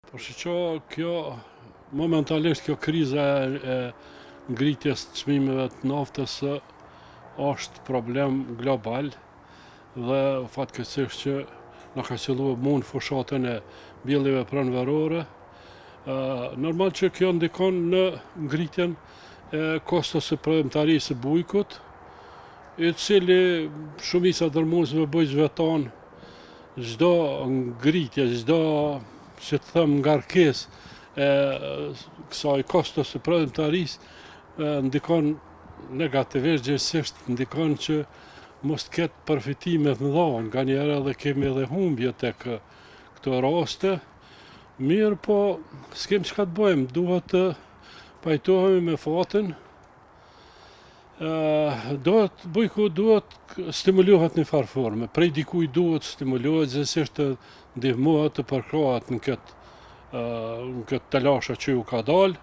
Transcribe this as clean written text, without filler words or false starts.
Po shiqo, kjo momentalisht kjo kriza e ngritjes të çmimeve të naftës është problem global dhe fatkeqësisht që na ka qëllu mu në fushatën e mbjelljeve pranverore. Normal që kjo ndikon në ngritjen e kostos së prodhimtarisë së bujkut, i cili shumica dërmuesve bujqve tanë çdo ngritje, çdo, si të them, ngarkesë e kësaj kostos së prodhimtarisë ndikon negativisht, gjegjësisht ndikon që mos të ketë përfitime të mëdha, nganjëherë edhe kemi edhe humbje tek këto raste. Mirëpo, s'kem çka të bëjmë, duhet të pajtohemi me fatin, Duhet, bujku duhet stimulohet në farë forme, prej dikuj duhet stimulohet, gjegjësisht të ndihmohet të përkrahet në këtë, në këtë telashe që ju ka dalë.